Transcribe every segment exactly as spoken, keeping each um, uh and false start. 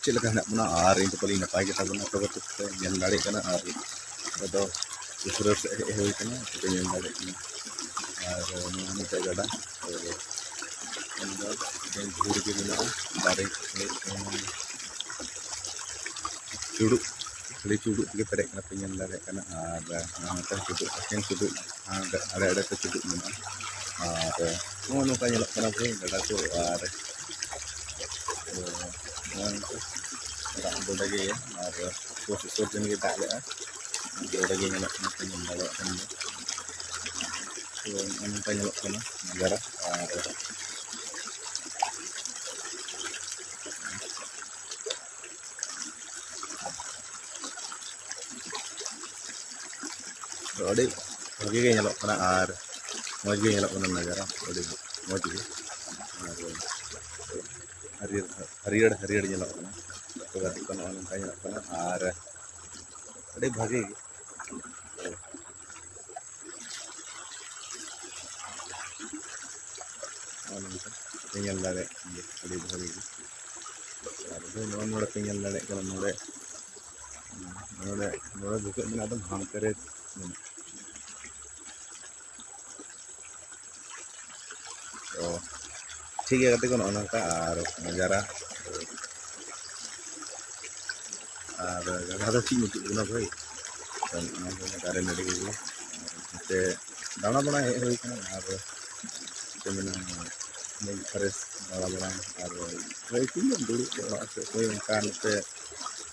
ᱪᱮᱫ ᱞᱮᱠᱟ ᱦᱮᱱᱟᱜ ᱵᱚᱱᱟ? ᱟᱨ ᱤᱧ ᱫᱚ ᱯᱟᱞᱮᱧ ᱱᱟᱯᱟᱭ ᱜᱮ ᱛᱟᱵᱚᱱᱟ, ᱛᱚᱵᱮ ᱛᱚ ᱯᱮ ᱧᱮᱞ ᱫᱟᱲᱮᱭᱟᱜ ᱠᱟᱱᱟ᱾ ᱟᱨ ᱱᱤᱛᱚᱜ ᱫᱚ ᱩᱥᱩᱨᱟᱹᱨ ᱥᱮᱫ ᱦᱮᱡ ᱦᱩᱭ ᱠᱟᱱᱟ, ᱯᱮ ᱧᱮᱞ ᱫᱟᱲᱮᱭᱟᱜ ᱠᱟᱱᱟ᱾ ᱟᱨ ᱱᱚᱣᱟ ᱢᱤᱫᱴᱮᱡ ᱜᱟᱰᱟ, ᱛᱚ ᱚᱱᱟ ᱫᱚ ᱮᱠᱫᱚᱢ ᱵᱷᱤᱲ ᱜᱮ ᱢᱮᱱᱟᱜᱼᱟ᱾ ᱫᱟᱨᱮ ᱪᱩᱲᱩᱜ, ᱠᱷᱟᱹᱞᱤ ᱪᱩᱲᱩᱜ ᱛᱮᱜᱮ ᱯᱮᱨᱮᱡ ᱠᱟᱱᱟ, ᱯᱮ ᱧᱮᱞ ᱫᱟᱲᱮᱭᱟᱜ ᱠᱟᱱᱟ᱾ ᱟᱨ ᱱᱚᱛᱮ ᱪᱩᱰᱩᱜ, ᱮᱠᱮᱱ ᱪᱩᱰᱩᱜ, ᱟᱨ ᱟᱲᱮ ᱟᱲᱮ ᱛᱮ ᱪᱩᱰᱩᱜ ᱢᱮᱱᱟᱜᱼᱟ᱾ ᱟᱨ ᱱᱚᱜᱼᱚ ᱱᱚᱝᱠᱟ ᱧᱮᱞᱚᱜ ᱠᱟᱱᱟ ᱵᱷᱟᱹᱭ ᱜᱟᱰᱟ ᱠᱚ᱾ ᱟᱨ ᱱᱚᱜᱼᱚ ᱱᱚᱝᱠᱟ ᱫᱟᱜ ᱵᱚᱰᱮ ᱜᱮᱭᱟ, ᱟᱨ ᱯᱩᱥ ᱵᱚᱪᱷᱚᱨ ᱫᱤᱱ ᱜᱮ ᱫᱟᱜ ᱞᱮᱜᱼᱟ, ᱵᱚᱰᱮ ᱜᱮ ᱧᱮᱞᱚᱜ ᱠᱟᱱᱟ, ᱯᱮ ᱧᱮᱞ ᱫᱟᱲᱮᱭᱟᱜ ᱠᱟᱱ ᱜᱮᱭᱟ᱾ ᱛᱚ ᱱᱚᱜᱼᱚ ᱱᱚᱝᱠᱟ ᱧᱮᱞᱚᱜ ᱠᱟᱱᱟ ᱱᱟᱡᱟᱨᱟ᱾ ᱟᱨ ᱛᱚ ᱟᱹᱰᱤ ᱵᱷᱟᱹᱜᱤ ᱜᱮ ᱧᱮᱞᱚᱜ ᱠᱟᱱᱟ ᱟᱨ ᱢᱚᱡᱽ ᱜᱮ ᱧᱮᱞᱚᱜ ᱠᱟᱱᱟ ᱱᱟᱡᱟᱨᱟ, ᱟᱹᱰᱤ ᱢᱚᱡᱽ ᱜᱮ᱾ ᱟᱨ ᱦᱟᱹᱨᱭᱟᱹᱲ, ᱦᱟᱹᱨᱭᱟᱹᱲ, ᱦᱟᱹᱨᱭᱟᱹᱲ ᱧᱮᱞᱚᱜ ᱠᱟᱱᱟ᱾ ᱛᱚ ᱜᱟᱛᱮ ᱠᱚ, ᱱᱚᱜᱼᱚ ᱱᱚᱝᱠᱟ ᱧᱮᱞᱚᱜ ᱠᱟᱱᱟ ᱟᱨ ᱟᱹᱰᱤ ᱵᱷᱟᱹᱜᱤ ᱜᱮ᱾ ᱱᱚᱜᱼᱚ ᱱᱚᱝᱠᱟ ᱯᱮ ᱧᱮᱞ ᱫᱟᱲᱮᱭᱟᱜ ᱠᱟᱱ ᱜᱮᱭᱟ, ᱟᱹᱰᱤ ᱵᱷᱟᱹᱜᱤ ᱜᱮ᱾ ᱟᱨ ᱱᱚᱜᱼᱚ ᱱᱚᱰᱮ ᱯᱮ ᱧᱮᱞ ᱫᱟᱲᱮᱭᱟᱜ ᱠᱟᱱᱟ, ᱱᱚᱰᱮ, ᱱᱚᱰᱮ, ᱱᱚᱰᱮ ᱵᱷᱩᱜᱟᱹᱜ ᱢᱮᱱᱟᱜᱼᱟ, ᱮᱠᱫᱚᱢ ᱦᱟᱱᱛᱮ ᱨᱮ ᱢᱮᱱᱟᱜᱼᱟ᱾ ᱛᱚ ᱴᱷᱤᱠ ᱜᱮᱭᱟ ᱜᱟᱛᱮ ᱠᱚ, ᱱᱚᱜᱼᱚ ᱱᱚᱝᱠᱟ ᱟᱨ ᱱᱟᱡᱟᱨᱟ᱾ ᱟᱨ ᱜᱟᱰᱟ ᱫᱚ ᱪᱮᱫ ᱧᱩᱛᱩᱢ ᱠᱟᱱᱟ ᱵᱷᱟᱹᱭ? ᱛᱚ ᱱᱚᱜᱼᱚ ᱱᱚᱝᱠᱟ ᱫᱟᱨᱮ ᱱᱟᱹᱲᱤ ᱠᱚᱜᱮ᱾ ᱱᱚᱛᱮ ᱫᱟᱬᱟ ᱵᱟᱲᱟ ᱦᱮᱡ ᱦᱩᱭ ᱠᱟᱱᱟ ᱟᱨ ᱪᱮᱫ ᱢᱮᱱᱟ, ᱢᱤᱫ ᱯᱷᱨᱮᱥ ᱫᱟᱬᱟ ᱵᱟᱲᱟ᱾ ᱟᱨ ᱵᱷᱟᱹᱭ ᱛᱤᱱᱟᱹᱜ ᱫᱩᱲᱩᱵ ᱚᱲᱟᱜ ᱥᱮ ᱚᱠᱚᱭ ᱚᱱᱠᱟ ᱱᱚᱛᱮ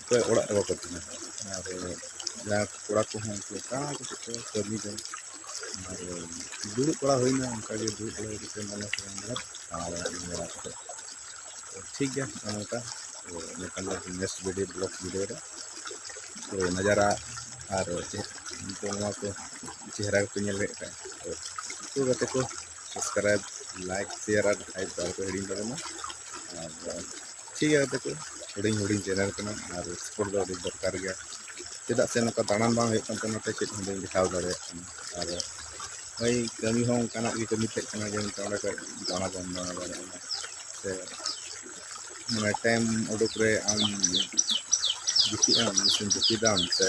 ᱚᱠᱚᱭ ᱚᱲᱟᱜ ᱨᱮ ᱵᱟᱠᱚ ᱛᱟᱦᱮᱱᱟ᱾ ᱟᱨ ᱡᱟᱦᱟᱸ ᱠᱚᱲᱟ ᱠᱚᱦᱚᱸ ᱩᱱᱠᱩ ᱚᱠᱟ ᱠᱚ ᱪᱮᱫ ᱠᱚ ᱠᱟᱹᱢᱤ ᱫᱟ᱾ ᱟᱨ ᱫᱩᱲᱩᱵ ᱵᱟᱲᱟ ᱦᱩᱭᱱᱟ, ᱚᱱᱠᱟᱜᱮ ᱫᱩᱲᱩᱵ ᱵᱟᱲᱟ ᱠᱟᱛᱮ ᱢᱚᱱᱮ ᱠᱚ ᱵᱟᱝ ᱜᱟᱱᱚᱜ᱾ ᱟᱨ ᱱᱚᱣᱟ ᱠᱚ ᱴᱷᱤᱠ ᱜᱮᱭᱟ, ᱱᱚᱜᱼᱚ ᱱᱚᱝᱠᱟ᱾ ᱛᱚ ᱱᱤᱭᱟᱹ ᱠᱷᱟᱱ ᱫᱚ next video, vlog video ᱨᱮ ᱛᱚ ᱱᱟᱡᱟᱨᱟ ᱟᱨ ᱪᱮᱫ ᱱᱤᱛᱚᱜ ᱱᱚᱣᱟ ᱠᱚ ᱪᱮᱦᱨᱟ ᱜᱮᱯᱮ ᱧᱮᱞ ᱠᱮᱫ ᱠᱷᱟᱡ, ᱛᱚ ᱛᱚ ᱜᱟᱛᱮ ᱠᱚ, subscribe, like, share ᱟᱨ hype ᱫᱚ ᱟᱞᱚᱯᱮ ᱦᱤᱲᱤᱧ ᱛᱟᱵᱚᱱᱟ᱾ ᱟᱨ ᱴᱷᱤᱠ ᱜᱮᱭᱟ ᱜᱟᱛᱮ ᱠᱚ, ᱦᱩᱰᱤᱧ ᱦᱩᱰᱤᱧ channel ᱠᱟᱱᱟ ᱟᱨ support ᱫᱚ ᱟᱹᱰᱤ ᱫᱚᱨᱠᱟᱨ ᱜᱮᱭᱟ᱾ ᱪᱮᱫᱟᱜ ᱥᱮ ᱱᱚᱝᱠᱟ ᱫᱟᱬᱟᱱ ᱵᱟᱝ ᱦᱩᱭᱩᱜ ᱠᱟᱱ ᱛᱟᱦᱮᱱᱟ, ᱚᱱᱟᱛᱮ ᱪᱮᱫ ᱦᱚᱸ ᱵᱟᱹᱧ ᱫᱮᱠᱷᱟᱣ ᱫᱟᱲᱮᱭᱟᱜ ᱠᱟᱱᱟ᱾ ᱟᱨ ᱳᱭ ᱠᱟᱹᱢᱤ ᱦᱚᱸ ᱚᱱᱠᱟᱱᱟᱜ ᱜᱮ ᱠᱟᱹᱢᱤ ᱛᱟᱦᱮᱸ ᱠᱟᱱᱟ ᱡᱮ ᱢᱤᱫᱴᱟᱝ ᱚᱸᱰᱮ ᱠᱷᱚᱡ ᱫᱟᱬᱟ ᱵᱟᱢ ᱫᱟᱬᱟ ᱫᱟᱲᱮᱭᱟᱜᱼᱟ ᱥᱮ ᱢᱟᱱᱮ ᱴᱟᱭᱤᱢ ᱩᱰᱩᱠ ᱨᱮ ᱟᱢ ᱜᱤᱛᱤᱡ ᱟᱢ ᱥᱮ ᱡᱟᱹᱯᱤᱫᱟᱢ ᱥᱮ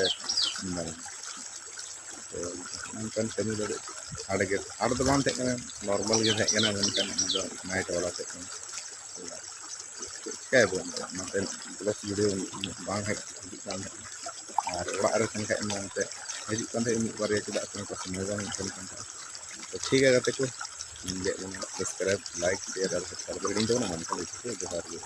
ᱧᱮᱞᱟᱢ᱾ ᱛᱚ ᱚᱱᱠᱟᱱ ᱠᱟᱹᱢᱤ ᱫᱚ ᱟᱹᱰᱤ ᱦᱟᱨᱰ ᱜᱮ, ᱦᱟᱨᱰ ᱫᱚ ᱵᱟᱝ ᱛᱟᱦᱮᱸ ᱠᱟᱱᱟ, ᱱᱚᱨᱢᱟᱞ ᱜᱮ ᱛᱟᱦᱮᱸ ᱠᱟᱱᱟ, ᱢᱮᱱᱠᱷᱟᱱ ᱚᱱᱟ ᱫᱚ ᱱᱟᱭᱤᱴ ᱵᱟᱞᱟ ᱛᱟᱦᱮᱸ ᱠᱟᱱᱟ᱾ ᱪᱤᱠᱟᱹᱭᱟᱵᱚᱱ, ᱚᱱᱟᱛᱮ ᱵᱞᱚᱜ ᱵᱷᱤᱰᱤᱭᱳ ᱵᱟᱝ ᱦᱮᱡ ᱦᱤᱡᱩᱜ ᱠᱟᱱ ᱛᱟᱦᱮᱸ᱾ ᱟᱨ ᱚᱲᱟᱜ ᱨᱮ ᱛᱟᱦᱮᱱ ᱠᱷᱟᱡ ᱢᱟ ᱮᱱᱛᱮ ᱦᱤᱡᱩᱜ ᱠᱟᱱ ᱛᱟᱦᱮᱸ ᱢᱤᱫ ᱵᱟᱨᱭᱟ, ᱪᱮᱫᱟᱜ ᱥᱮ ᱚᱱᱠᱟ ᱥᱚᱢᱚᱭ ᱵᱟᱝ ᱦᱩᱭᱩᱜ ᱠᱟᱱ ᱛᱟᱦᱮᱸ᱾ ᱛᱚ ᱴᱷᱤᱠ ᱜᱮᱭᱟ ᱜᱟᱛᱮ ᱠᱚ, ᱤᱧ ᱞᱟᱹᱭᱟᱫ ᱵᱚᱱᱟ ᱥᱟᱵᱥᱠᱨᱟᱭᱤᱵᱽ, ᱞᱟᱭᱤᱠ, ᱥᱮᱭᱟᱨ ᱟᱨ ᱥᱟᱵᱥᱠᱨᱟᱭᱤᱵᱽ ᱞᱟᱹᱜᱤᱫ ᱤᱧ ᱛᱟᱵᱚᱱᱟ, ᱢᱟ ᱮᱱᱠᱷᱟᱱ ᱡᱚᱦᱟᱨ ᱜᱮ᱾